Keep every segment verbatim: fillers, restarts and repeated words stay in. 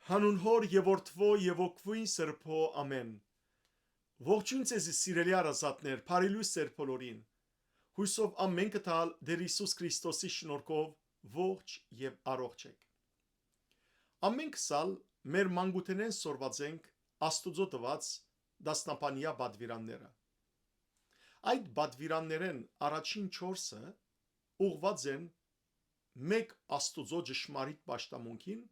Հանուն Հօր եւ Որդւոյ եւ Հոգւոյն Սրբոյ, ամէն։ Ողջոյն ձեզի, սիրելի հարազատներ, բարի լոյս ձեր բոլորին։ Յուսով ամէնքը տալ Տէր Յիսուս Քրիստոսի շնորհքով ողջ եւ առողջ էք։ Ամէնքս ալ մեր մանկութենէն սորված ենք Աստուծոյ տուած տասնաբանեայ պատուիրանները։ Այդ պատուիրաններէն առաջին չորսը ուղղուած են մէկ Աստուծոյ ճշմարիտ պաշտամունքին,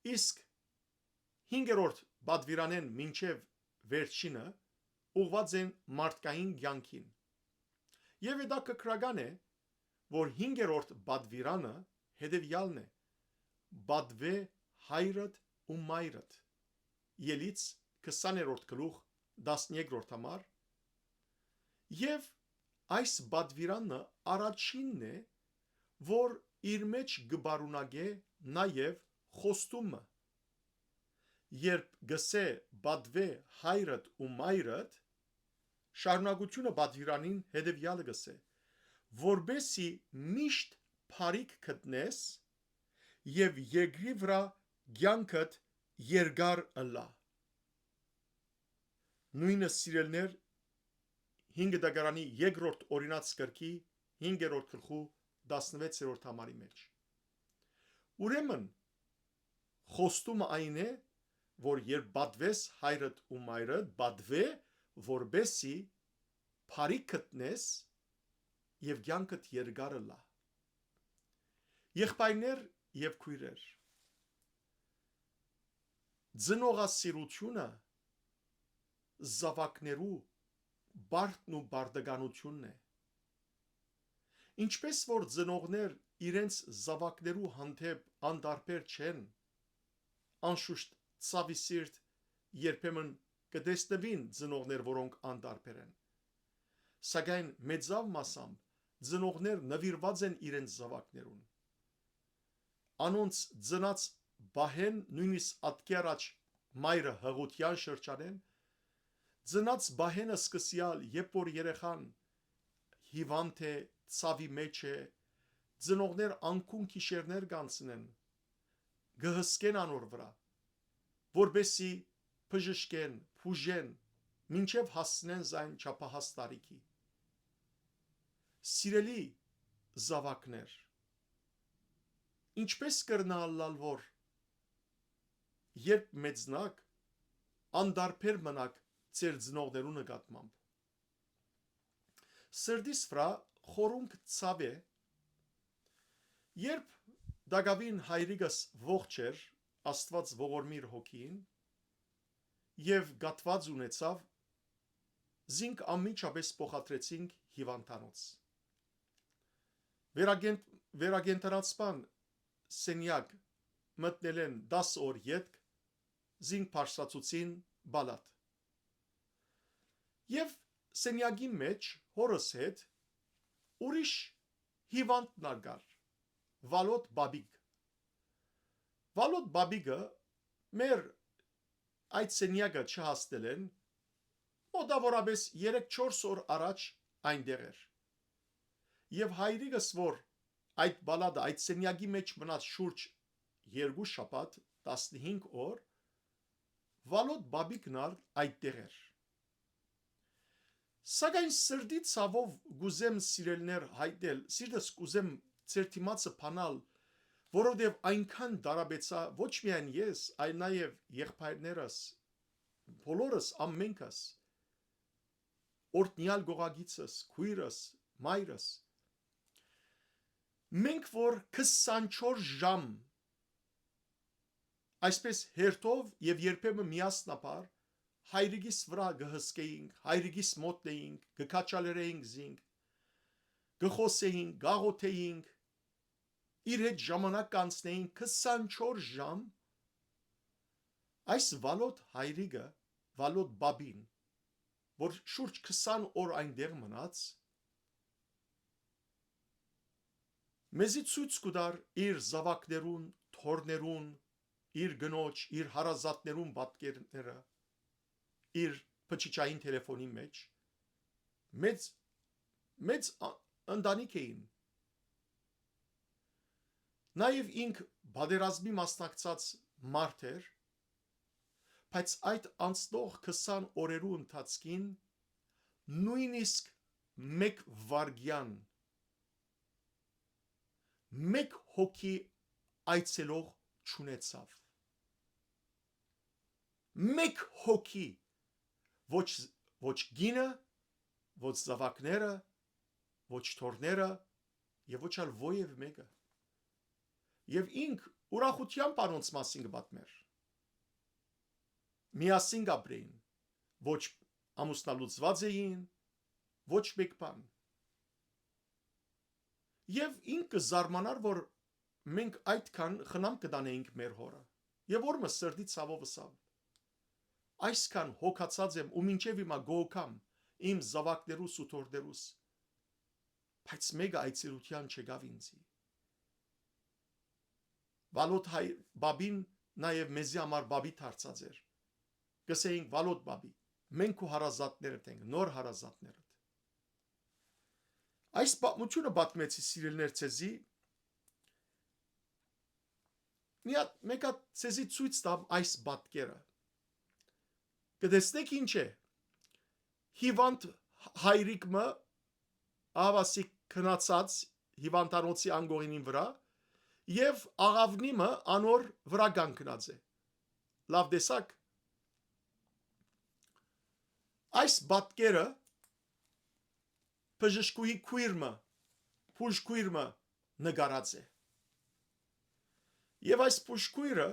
իսկ հինգերորդ պատուիրանէն մինչեւ վերջինը ուղղուած են մարդկային կեանքին։ Եւ հետաքրքրական է, որ հինգերորդ պատուիրանը հետեւեալն է. «Պատուէ հայրդ ու մայրդ»։ Ելից քսաներորդ գլուխ, տասներկրորդ համար։ Եւ այս պատուիրանը առաջինն է, որ իր մէջ կը պարունակէ նաեւ խոստումը։ Երբ կ'ըսէ «Պատուէ հայրդ ու մայրդ», շարունակութիւնը պատուիրանին հետեւեալը կ'ըսէ. «Որպէսզի միշտ բարիք գտնես եւ երկրի վրայ կեանքդ երկար ըլլայ»։ Նոյնը, սիրելիներ, հինգ դագարանի երկրորդ օրինաց գրքի հինգերորդ գլխու տասնվեցերորդ համարի մէջ։ Ուրեմն, խոստումը այն է, որ երբ պատուես հայրդ ու մայրդ, պատուէ, որպէսզի բարիք գտնես եւ կեանքդ երկար ըլլայ։ Եղբայրներ եւ քոյրեր, ծնողասիրութիւնը զաւակներու պարտքն ու պարտականութիւնն է։ Ինչպէս որ ծնողներ իրենց զաւակներու հանդէպ անտարբեր չեն, անշուշտ, ցաւի սիրտ երբեմն կը տեսնուին ծնողներ, որոնք անտարբեր են։ Սակայն մեծաւ մասամբ ծնողներ նուիրուած են իրենց զաւակներուն։ Անոնց ծնած պահէն, նոյնիսկ ատկի առաջ մայրը հղութեան շրջանէն, ծնած պահէն սկսեալ, երբ որ երեխան հիւանդ է, ցաւի մէջ է, ծնողներ անկուն գիշերներ կ'անցնեն, կը հսկեն անոր վրայ, որպէսզի բժշկեն, բուժեն, մինչեւ հասցնեն զայն չափահաս տարիքի։ Սիրելի զաւակներ, ինչպէս կրնայ ըլլալ, որ երբ մեծնաք, անտարբեր մնաք ձեր ծնողներու նկատմամբ։ Սրտիս վրայ խորունկ ցաւ է, երբ տակաւին հայրիկս ողջ էր, Աստուած ողորմի իր հոգին, եւ կաթուած ունեցաւ, զինք անմիջապէս փոխադրեցինք հիւանդանոց։ Վերագենտ-, վերագենտանացման սենեակ մտնելէն տաս օր ետք զինք բարձրացուցին պալատ։ Եւ սենեակի մէջ հորս հետ ուրիշ հիւանդ ալ կար, Վալոտ Բաբիկ։ Վալոտ Բաբիկը մեր այդ սենեակը չհասնելէն մօտաւորապէս երեք-չորս օր առաջ այնտեղ էր։ Եւ հայրիկս, որ այդ պալատը, այդ սենեակի մէջ մնաց շուրջ երկու շաբաթ, տասնհինգ օր, Վալոտ Բաբիկն ալ այդտեղ էր։ Սակայն սրտի ցաւով կ'ուզեմ, սիրելիներ, հայտնել, սիրտս կ'ուզեմ ձեր դիմացը բանալ, որովհետեւ այնքան տարապեցայ ոչ միայն ես, այլ նաեւ եղբայրներս, բոլորս, ամենքս, օրհնեալ կողակիցս, քոյրս, մայրս։ Մենք որ քսանչորս ժամ այսպես հերթով եւ երբեմն միասնաբար հայրիկիս վրայ կը հսկէինք, հայրիկիս մօտն էինք, կը քաջալերէինք զինք, կը խօսէինք, կ'աղօթէինք, իր հետ ժամանակ կանցնէինք քսանչորս ժամ, այս Վալոտ հայրիկը, Վալոտ Բաբին, որ շուրջ քսան օր այնտեղ մնաց, մեզի ցոյց կու տար իր զաւակներուն, թոռներուն, իր կնոջ, իր հարազատներուն պատկերները, իր բջջային թելեֆոնի մէջ։ Մեծ, մեծ ա-, ընտանիք էին։ Նաեւ ինք պատերազմի մասնակցած մարդ էր, բայց այդ անցնող քսան օրերու ընթացքին նոյնիսկ մէկ վայրկեան, մէկ հոգի այցելող չունեցաւ։ Մէկ հոգի, ոչ, ոչ կինը, ոչ զաւակները, ոչ թոռները եւ ոչ ալ ոեւ մէկը։ Եւ ինք ուրախութեամբ անոնց մասին կը պատմէր։ Միասին կ'ապրէին, ոչ ամուսնալուծուած էին, ոչ մէկ բան։ Եւ ինք կը զարմանար, որ մենք այդքան խնամք կը տանէինք մեր հօրը։ Եւ որ մը սրտի ցաւով ըսաւ. «Այսքան հոգացած եմ ու մինչեւ հիմա կ'հոգամ իմ զաւակներուս ու թոռներուս, բայց մէկը այցելութեան չեկաւ ինծի»։ Վալոտ հայ բաբին նաեւ մեզի համար բաբի դարձած էր։ Կ'ըսէինք. «Վալոտ բաբի, մենք քու հարազատներդ ենք, նոր հարազատներդ»։ Այս պատմութիւնը պատմեցի, սիրելիներ, ձեզի։ Մի հատ, մէկ հատ ձեզի ցոյց տամ այս պատկերը։ Կը տեսնէք ինչ է։ Հիվանդ հայրիկ մը, ահաւասիկ քնացած հիվանդանոցի անկողինին վրայ, եւ աղաւնի մը անոր վրայ կանգնած է։ Լաւ տեսակ։ Այս պատկերը բժշկուհի քոյր մը, բուժքոյր մը նկարած է։ Եւ այս բուժքոյրը,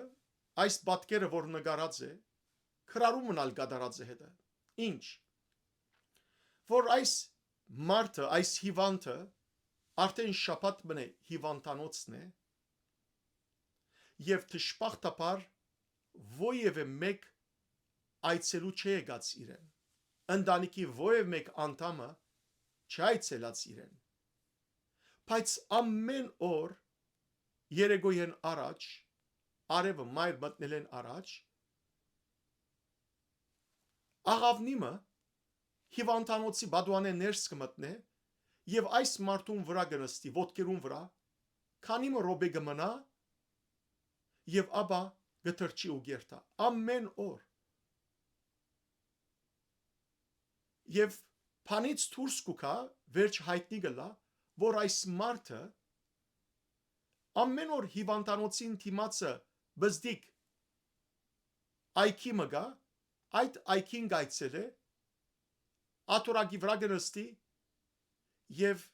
այս պատկերը, որ նկարած է, քրարում մնալ կատարած է հետը։ Ինչ։ Որ այս մարդը, այս հիվանդը արդեն շաբաթ մնե հիվանդանոցն է, եւ դժբախտաբար ոեւէ մէկ այցելու չէ եկած իրեն։ Ընտանիքի ոեւէ մէկ անդամը չի այցելած իրեն։ Բայց ամեն օր երեկոյեն առաջ, արեւը մայր մտնելէն առաջ, աղաւնի մը հիվանդանոցի պատուանէն ներս կը մտնէ եւ այս մարդուն վրայ կը նստի, ոտքերուն վրայ, քանի մը րոպէ կը մնայ եւ ապա կը թռչի ու կ'երթայ։ Ամեն օր։ Եւ բանից դուրս կու գայ, վերջ յայտնի կ'ըլլայ, որ այս մարդը ամեն օր հիվանդանոցին դիմացը բզդիկ այգի մը կայ, այդ այգին կ'այցելէ, աթոռակի վրայ կը նստի եւ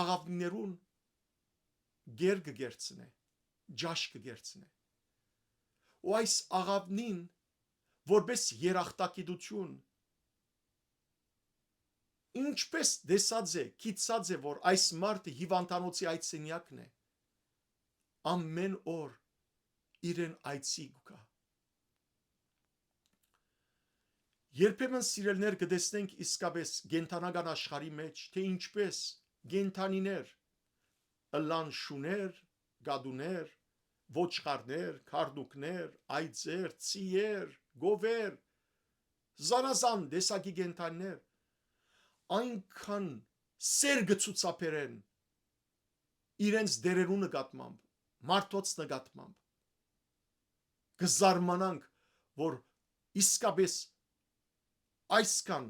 աղաւնիներուն գեր կը կերցնէ, ճաշ կը կերցնէ։ Ու այս աղաւնին, որպէս երախտագիտութիւն, ինչպէս տեսած է, գիտցած է, որ այս մարդը հիվանդանոցի այդ սենեակն է, ամեն օր իրեն այցի կու գայ։ Երբեմն, սիրելիներ, կը տեսնենք իսկապէս կենդանական աշխարհի մէջ, թէ ինչպէս կենդանիներ, ըլլան շուներ, կատուներ, ոչխարներ, քառնուկներ, այծեր, ձիեր, գովեր, զանազան տեսակի կենդանիներ, այնքան սեր կը ցուցաբերեն իրենց տերերու նկատմամբ, մարդոց նկատմամբ։ Կը զարմանանք, որ իսկապէս այսքան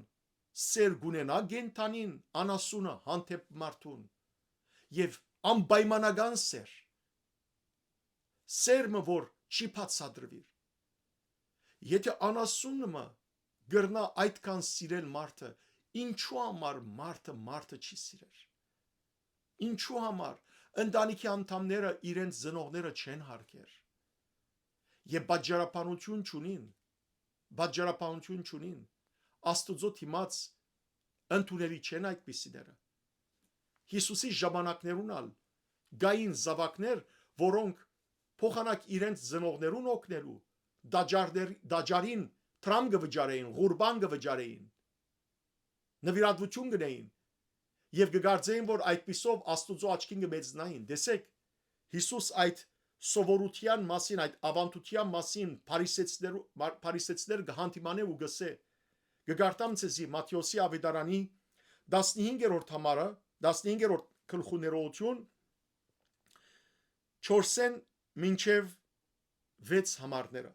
սեր կունենայ կենդանին, անասունը հանդէպ մարդուն, եւ անպայմանական սեր, սեր մը, որ չի բացատրուիր։ Եթէ անասուն մը կրնայ այդքան սիրել մարդը, ինչու համար մարդը մարդը չի սիրեր։ Ինչու համար ընտանիքի անդամները իրենց ծնողները չեն հարգեր եւ պատճառաբանություն չունին, պատճառաբանություն չունին, Աստուծոյ դիմաց ընդունելի չեն այդպիսիները։ Յիսուսի ժամանակներուն ալ կային զաւակներ, որոնք փոխանակ իրենց ծնողներուն օգնելու, տաճարներ-, տաճարին դրամ կը վճարէին, ղուրբան կը վճարէին, նուիրատուութիւն կ'ընէին եւ կը կարծէին, որ այդպիսով Աստուծոյ աչքին կը մեծնային։ Տեսէք, Յիսուս այդ սովորութեան մասին, այդ աւանդութեան մասին փարիսեցիներու-, մար-, փարիսեցիներ կը հանդիմանէ ու կ'ըսէ, կը կարդամ ձեզի Մատթէոսի աւետարանի տասնհինգերորդ համարը, տասնհինգերորդ գլխու ներողութիւն, չորսէն մինչեւ վեց համարները։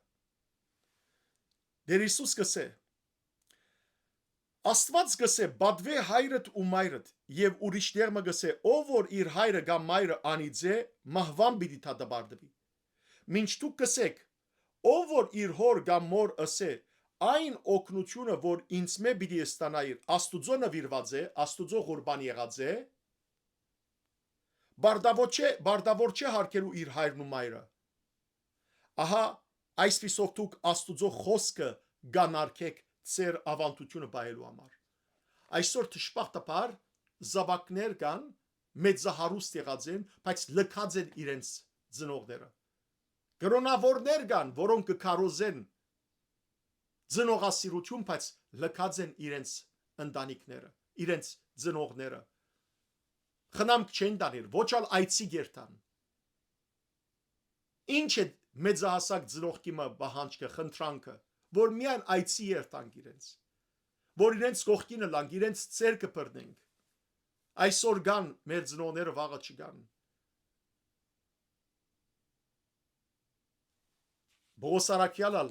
Տէր Յիսուս կ'ըսէ. «Աստուած կ'ըսէ. "Պատուէ հայրդ ու մայրդ", եւ ուրիշ տեղ մը կ'ըսէ. "Ով որ իր հայրը կամ մայրը անիծէ, մահուան պիտի դատապարտուի"։ Մինչ դուք կ'ըսէք. "Ով որ իր հօր կամ մօր ըսէ. "Այն օգնութիւնը, որ ինձմէ պիտի ստանայիր, Աստուծոյ նուիրուած է, Աստուծոյ ղուրբան եղած է", պարտաւոր չէ, պարտաւոր չէ հարգելու իր հայրն ու մայրը"։ Ահա այսպիսով դուք Աստուծոյ խօսքը կ'անարգէք ձեր աւանդութիւնը պահելու համար։ Այսօր, դժբախտաբար, զաւակներ կան, մեծահարուստ եղած են, բայց լքած են իրենց ծնողները։ Կրօնաւորներ կան, որոնք կը քարոզեն ծնողասիրութիւն, բայց լքած են իրենց ընտանիքները, իրենց ծնողները։ Խնամք չեն տանիր, ոչ ալ այցի կ'երթան։ Ինչ է մեծահասակ ծնողքի մը պահանջքը, խնդրանքը, որ միայն այցի երթանք իրենց, որ իրենց կողքին ըլլանք, իրենց ձեռքը բռնենք։ Այսօր կան մեր ծնողները, վաղը չկան։ Պողոս առաքեալ ալ,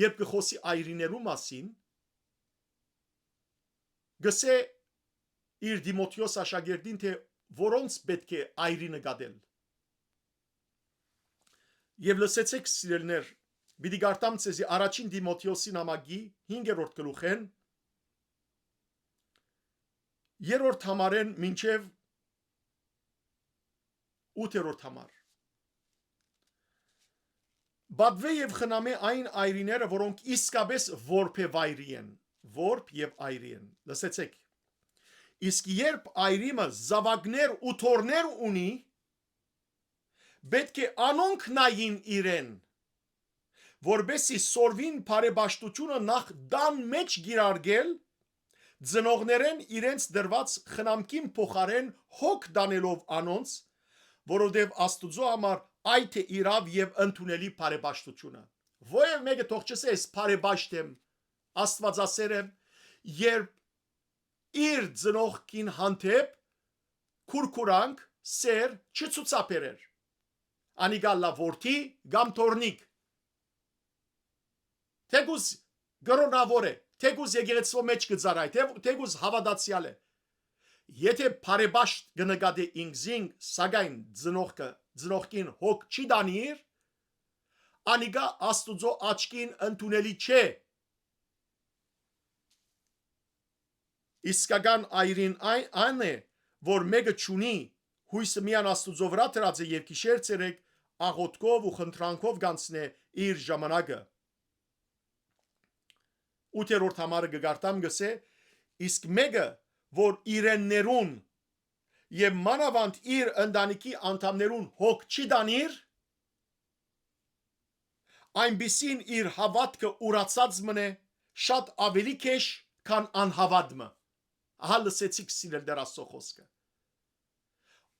երբ կը խօսի այրիներու մասին, գսէ իր Տիմոթեոս աշակերտին, թէ որոնց պէտք է այրի նկատել։ Եւ լսեցէք, սիրելիներ, պիտի կարդամ ձեզի առաջին Տիմոթեոսի նամակի հինգերորդ գլուխէն, երրորդ համարէն մինչեւ ութերորդ համար։ Պատուէ եւ խնամէ այն այրիները, որոնք իսկապես որբեւ այրի են, որբ եւ այրի են։ Լսեցէք։ Իսկ երբ այրի մը զաւակներ ու թոռներ ունի, պէտք է անոնք նային իրեն, որպեսզի սորվին բարեպաշտութիւնը նախ տան մէջ կիրարկել, ծնողներէն իրենց տրուած խնամքին փոխարէն հոգ տանելով անոնց, որովհետեւ Աստուծոյ համար այդ է իրաւ եւ ընդունելի բարեպաշտութիւնը։ Որեւէ մէկը թող չըսէ. "Ես բարեպաշտ եմ, աստուածասէր եմ", երբ իր ծնողքին հանդէպ քուրքուրանք, սէր չցուցաբերեր, անիկա ըլլայ որդի կամ թոռնիկ, թէկուզ կրօնաւոր է, թէկուզ եկեղեցւոյ մէջ կը ծառայ, թէ-, թէկուզ հաւատացեալ է։ Եթէ բարեպաշտ կը նկատէ ինքզինք, սակայն ծնողքը, ծնողքին հոգ չի տանիր, անիկա Աստուծոյ աչքին ընդունելի չէ։ Իսկական այրին այն, այն է, որ մէկը չունի, յոյսը միայն Աստուծոյ վրայ դրած է, եւ գիշեր ցերեկ աղօթքով ու խնդրանքով կանցնէ իր ժամանակը։ Ութերորդ համարը կը կարդամ, գսէ. "Իսկ մէկը, որ իրեններուն եւ մանաւանդ իր ընտանիքի անդամներուն հոգ չի տանիր, այնպիսին իր հաւատքը ուրացած մնէ շատ ավելի քեշ, քան անհաւատ մը"։ Ահա լսեցիք, սիրել Տեր Աստծո խոսքը։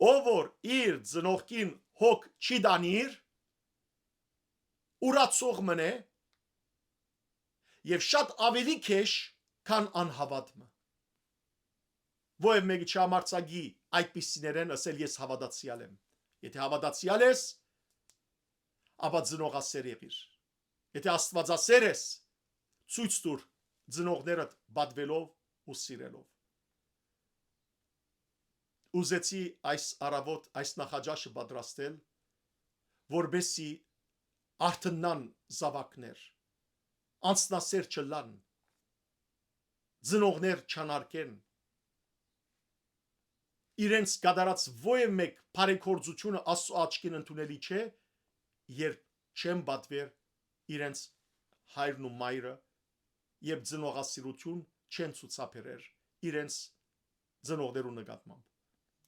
"Ով որ իր ծնողքին հոգ չի տանիր, ուրացող մնէ եւ շատ ավելի քեշ, քան անհաւատ մը"։ Ովեւ մէկը չհամարձակի այդպիսիներէն ըսել. "Ես հաւատացեալ եմ"։ Եթէ հաւատացեալ ես, ապա ծնողասէր եղիր։ Եթէ աստուածասէր ես, ցոյց տուր ծնողներդ պատուելով ու սիրելով։ Ուզեցի այս առաւօտ, այս նախաճաշը պատրաստել, որպեսզի արթննան զաւակներ, անձնասէր չըլլան, ծնողներ չանարգեն, իրենց կատարած ովեւ մէկ բարեգործությունը Աստծո աչքին ընդունելի չէ, երբ չեն պատուեր իրենց հայրն ու մայրը եւ ծնողասիրութիւն չեն ցուցաբերեր իրենց ծնողներու նկատմամբ։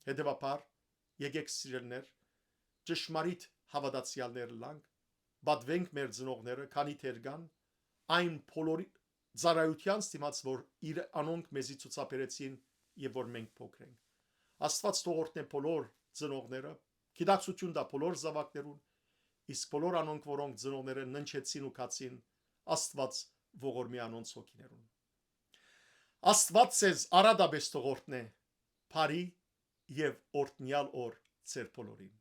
Հետեւաբար, եկեք, սիրելիներ, ճշմարիտ հաւատացեալներ ըլլանք, պատուենք մեր ծնողները, քանի դեռ կան, այն բոլորի ծառայութեանց դիմաց, որ իր, անոնք մեզի ցուցաբերեցին եւ որ մենք փոքր ենք։ Աստուած թող օրհնէ բոլոր ծնողները, գիտակցութիւն տայ բոլոր զաւակներուն, իսկ բոլոր անոնք, որոնք ծնողներէն ննջեցին ու գացին, Աստուած ողորմի անոնց հոգիներուն։ Աստուած ձեզ արատապէս թող օրհնէ, բարի եւ օրհնեալ օր ձեր բոլորին։